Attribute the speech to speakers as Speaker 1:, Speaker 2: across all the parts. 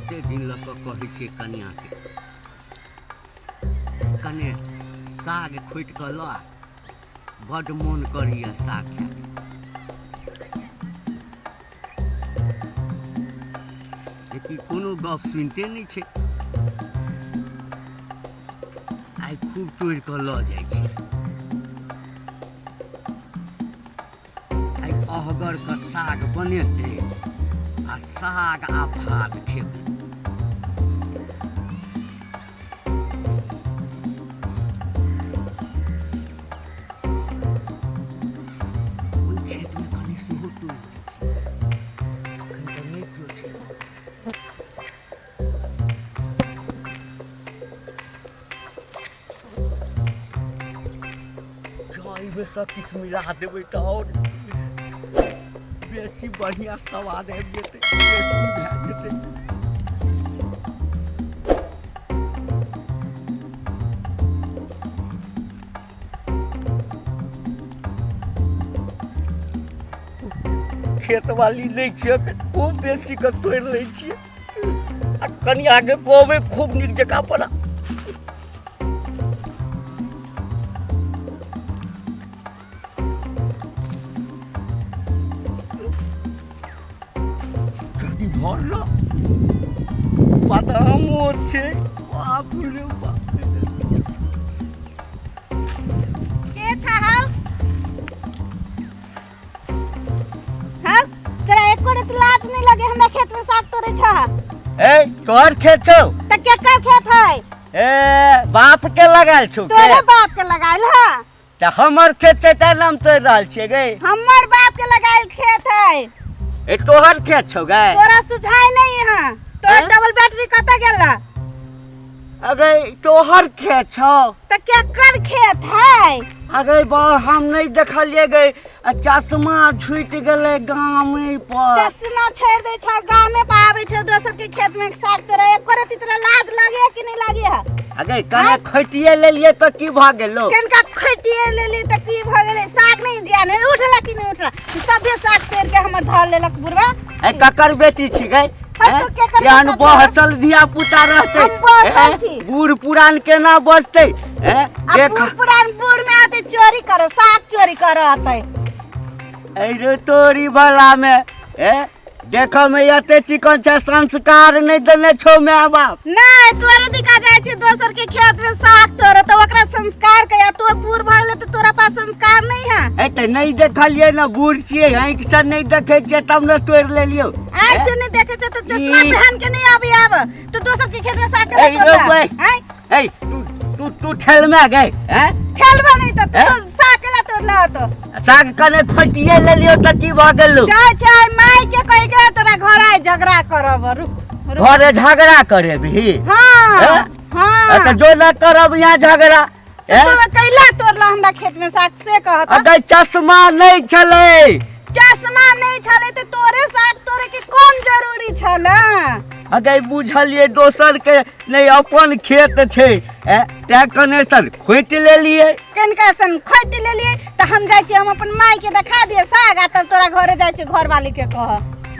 Speaker 1: कते दिन लऽ कऽ कहै छियै कनिआँके कने साग खोटि कऽ लऽ आ, बड्ड मोन करैए साग खायके। लेकिन कोनो गप सुनिते नहि छै। आइ खूब तोड़ि कऽ लऽ जाइ छै। आइ अहगर के साग बनेतै आ साग आ भात खेबै। ओहि खेतमे कनि सेहो तोड़ि लै छी, अखन तऽ नहि केओ छै। जँ एहिमे सब किछु मिला देबै तऽ आओर बेसी बढ़िआँ स्वाद आबि जेतै, टेस्टी भए जेतै। खेत वाली नहि छियै, खूब बेसी के तोड़ि लै छियै आ कनि आगे कहबै खूब नीक जकाँ बना। जल्दी भर ल, बादामो छै, बाप रे बाप।
Speaker 2: के छा हौ? हौ, तोरा एको रति लाज नहीं लगे हमरा खेत में साग तोड़े छा?
Speaker 1: ए, तोहर खेत छौ?
Speaker 2: त केकर खेत है?
Speaker 1: ए, बाप के लगायल छौ के?
Speaker 2: तोरे बाप के लगायल है।
Speaker 1: त हमर खेत छै तै नाम तोड़ रहल छियै गे।
Speaker 2: हमर बाप के लगायल खेत है।
Speaker 1: ए, तोहर खेत छौ गे?
Speaker 2: तोरा सुझाय नहीं है। तोर
Speaker 1: हैं?
Speaker 2: डबल बैटरी कतऽ गेल?
Speaker 1: अगे, तोहर खेत छौ?
Speaker 2: त केकर खेत है?
Speaker 1: अगे बा, हम नहीं देखलिए गे, आ चश्मा छूटि गेलै गामे पर।
Speaker 2: चश्मा छोड़ दे छौ, गामे पर आबै छौ दोसर के खेत में साग तोरा एको रति तोरा लाज लागे कि नहीं लागे है?
Speaker 1: अगे, कने खटिए लेलिए तऽ की भऽ गेलो?
Speaker 2: कनका खटिए लेली तऽ की भऽ गेलै? साग नहीं दिया नहीं उठला कि नहीं उठला, सभे साग तोड़ के हमर धर लेलक बुढ़वा।
Speaker 1: ए, ककर बेटी छी गे?
Speaker 2: हम तो केकर
Speaker 1: एहन
Speaker 2: बेटा छी?
Speaker 1: बहसल धिया पुता रहतै,
Speaker 2: हम बहसल
Speaker 1: हैं?
Speaker 2: छी।
Speaker 1: बूढ़ पुरान केना बजतै? हैं?
Speaker 2: आ
Speaker 1: देख,
Speaker 2: बूढ़ पुरान बूढ़ में आते चोरी कर, साग चोरी कर आते।
Speaker 1: अरे तोरी भला में, ए देखो में एते चिकन छै, संस्कार नहीं देने छौ my बाप।
Speaker 2: नहीं, तोरे दिखा जाय छै दोसर के खेत में साग तोरे तो ओकरा संस्कार के, या तो बूढ़ भऽ गेलै तऽ तोरा पास संस्कार नहीं है।
Speaker 1: ए, तऽ नहीं देखलियै ने, बूढ़ छियै, आँखि से नहीं देखै छियै तब ने तोड़ि लेलियौ।
Speaker 2: आँखि से नहीं देखे छै तऽ चश्मा
Speaker 1: ई।
Speaker 2: पहन के नहीं आबी आब तो दोसर के खेत में साग
Speaker 1: ए,
Speaker 2: के तोड़ला।
Speaker 1: रो बे।
Speaker 2: हैं?
Speaker 1: ए, तू तू तू ठेलमे गए हैं?
Speaker 2: ठेलबा नहीं तऽ तू
Speaker 1: हैं?
Speaker 2: तो साग के ला तोड़ला तो।
Speaker 1: साग कने खोटिए लेलियौ तऽ की भऽ गेलौ?
Speaker 2: जाय छै माय के कहि के तोरा घर आइ झगड़ा करब, रुक रुक।
Speaker 1: घरे झगड़ा करेबही?
Speaker 2: हाँ।
Speaker 1: हैं?
Speaker 2: हाँ।
Speaker 1: तऽ जो न करब यहाँ झगड़ा। हैं?
Speaker 2: तू कैला तोड़ला हमरा खेत में साग से कहत?
Speaker 1: अगे, चश्मा नहीं छलै।
Speaker 2: चश्मा नहीं छलै तऽ तोरे साग तोड़े के कोन जरूरी छलै?
Speaker 1: अगे, बुझलियै दोसर के नहीं अपन खेत छै, ए, तैं कने सन खोटि लेलियै।
Speaker 2: कनिका सन खोटि लेलियै तऽ हम जाइ छी, हम अपन माय के देखा दिए साग आ तब तोरा घरे जाइ छी, घरवाली के कह।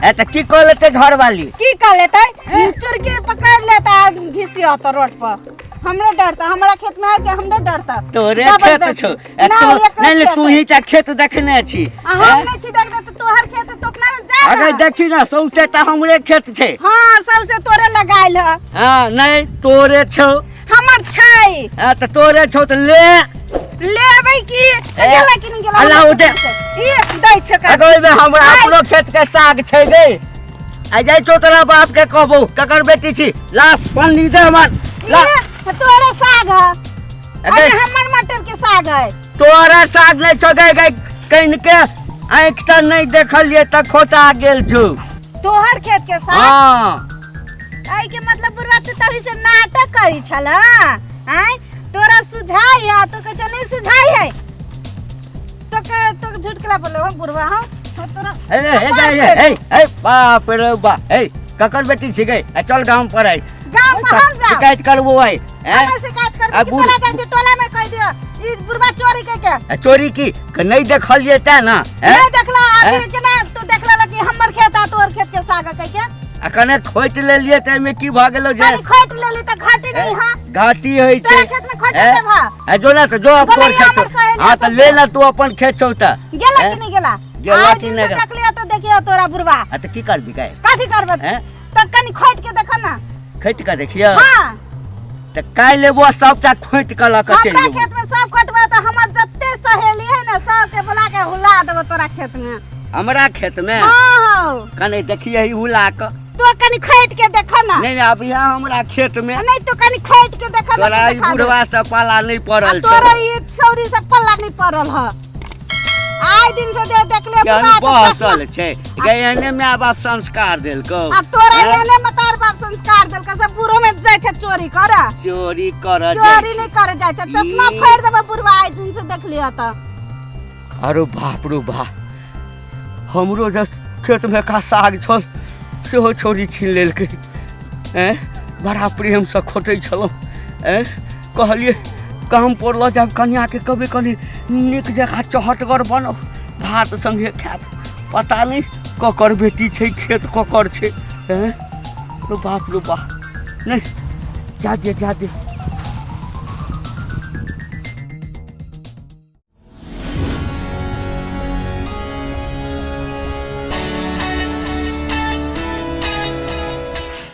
Speaker 1: ए, तऽ की कह लेतै घरवाली?
Speaker 2: की कह लेतै? चुरकी पकड़ लेता आ घिसियत रोड पर। हमरो डरता, हमरा खेत में आके हमरो डरता।
Speaker 1: तोरे
Speaker 2: डबल
Speaker 1: खेत
Speaker 2: बैटरी।
Speaker 1: छौ? ए,
Speaker 2: ना, एकरे
Speaker 1: नहीं, नहीं,
Speaker 2: खेत
Speaker 1: तू
Speaker 2: है।
Speaker 1: ही टा खेत देखने छी।
Speaker 2: आ हम
Speaker 1: हैं?
Speaker 2: नहीं छी देखने तऽ तोहर खेत तो अपना में जा
Speaker 1: अगर
Speaker 2: ना।
Speaker 1: देखी ना, सौंसे तऽ हमरे खेत छै।
Speaker 2: हाँ, सौंसे तोरे लगायल है।
Speaker 1: हाँ, नहीं तोरे छौ।
Speaker 2: हमर छै।
Speaker 1: हाँ, तऽ तोरे छौ तऽ ले।
Speaker 2: लेबै की?
Speaker 1: ए,
Speaker 2: गेला कि नहीं गेला?
Speaker 1: अल्लाह उदे।
Speaker 2: ई दै छै का?
Speaker 1: अगर ओहिमे हमरा
Speaker 2: आइ।
Speaker 1: अपनो खेत के साग छै गे। आ जाइ छौ तोरा बाप के कहबौ ककर बेटी छी। ला पन्नी दे हमर, ला।
Speaker 2: ई तोरे साग है।
Speaker 1: अगे।
Speaker 2: अरे, हमर मटर के साग है।
Speaker 1: तोरा साग नहीं छौ गे, गे कनि के आँखि से नहीं देखलियै तऽ खोटा गेल छौ।
Speaker 2: तोहर खेत के साग?
Speaker 1: हाँ।
Speaker 2: एहि के मतलब बुढ़वा तू तभी से नाटक करी छल आय? तोरा सुझाई है तो कहै छौ नहीं सुझाई है तो के तो झूठ केला बोले हम बुढ़वा? हम हम तोरा
Speaker 1: ए ए ए ए ए, बाप रे बा, ए ककर बेटी छी गे? आ चल गाम पर आई।
Speaker 2: गाँव पर हम जाओ?
Speaker 1: शिकायत करबो आई, हैं?
Speaker 2: हमर शिकायत करबो
Speaker 1: आ
Speaker 2: कि
Speaker 1: बूढ़-
Speaker 2: तोरा जाइ छी टोला में कहि दियो ई बुढ़वा चोरी के के।
Speaker 1: आ चोरी की के नहीं देखलियै तैं ना, हैं?
Speaker 2: नहीं देखला अभी
Speaker 1: हैं?
Speaker 2: केना तू देखला कि हमर खेत आ तोहर खेत के साग कह के?
Speaker 1: आ कने खोटि लेलियै तऽ एहिमे की भऽ गेलौ जे
Speaker 2: कनी खोट लेली तऽ घाटी नहीं हा
Speaker 1: घाटी होइ छै
Speaker 2: तोरा खेत में खोटे
Speaker 1: हैं?
Speaker 2: देबह
Speaker 1: आ जो ना तऽ जो अब तोर
Speaker 2: बोलैया
Speaker 1: खेत छौ
Speaker 2: हमर सहेली
Speaker 1: हाँ तऽ
Speaker 2: सब
Speaker 1: ले ना तू अपन खेत छौ तऽ
Speaker 2: गेला
Speaker 1: हैं?
Speaker 2: कि नहीं गेला
Speaker 1: गेला
Speaker 2: आइ
Speaker 1: कि
Speaker 2: दिन
Speaker 1: नहि
Speaker 2: से
Speaker 1: गेला?
Speaker 2: देखलियो तो देखियो तोरा बुढ़वा
Speaker 1: आ तऽ की करबी गए
Speaker 2: कथी करबे
Speaker 1: हैं?
Speaker 2: तो कनी खोट के देखो ना
Speaker 1: खोटि कऽ देखियौ
Speaker 2: हाँ
Speaker 1: तऽ काल्हि लेबो सबटा खोटि कऽ लऽ कऽ चलि
Speaker 2: हमरा
Speaker 1: जेबो
Speaker 2: खेत में सब खोटबे तो हमर जते सहेली है ना सबके बुला के हुला देबो तोरा खेत में
Speaker 1: हमरा खेत में
Speaker 2: हाँ हाँ
Speaker 1: कने देखिए ही हुला कऽ
Speaker 2: तो कनी खोट के देखो ना
Speaker 1: नहीं नहीं अब यहाँ हमरा खेत में
Speaker 2: नहीं तो कनी खोट के देखो ना
Speaker 1: तोरा
Speaker 2: तो
Speaker 1: ई
Speaker 2: देखा दे।
Speaker 1: बुढ़वा से पाला नहीं
Speaker 2: आ
Speaker 1: पड़ल छौ
Speaker 2: तोरा ई छौरी से पल्ला नहीं पड़ल ह आइ दिन से जे देखले
Speaker 1: केहन
Speaker 2: बुढ़वा तो
Speaker 1: बहसल छै गे एहने माय बाप संस्कार देलकौ
Speaker 2: आ तोरा
Speaker 1: हैं?
Speaker 2: एने मतार बाप संस्कार देलकै सब बूढ़ो में जाइ छै चोरी करे
Speaker 1: चोरी कर
Speaker 2: चोरी नहीं करे जाइ छै चश्मा
Speaker 1: ई।
Speaker 2: फाड़ि देबै बुढ़वा आइ दिन से देखलियै तऽ
Speaker 1: अरे बाप रो बा हमरो जे खेतमे का साग छल सेहो छौरी छीन लेलकै ऐं बड़ा प्रेमसँ खोटै छलहुँ ऐं कहलियै काम पर लऽ जायब कनिआँके कहबै कनि नीक जकाँ चहटगर बनाउ भात सङ्गे खायब पता नहि ककर बेटी छै खेत ककर छै ऐं रो बाप रो बा नहि जा दे जा दे।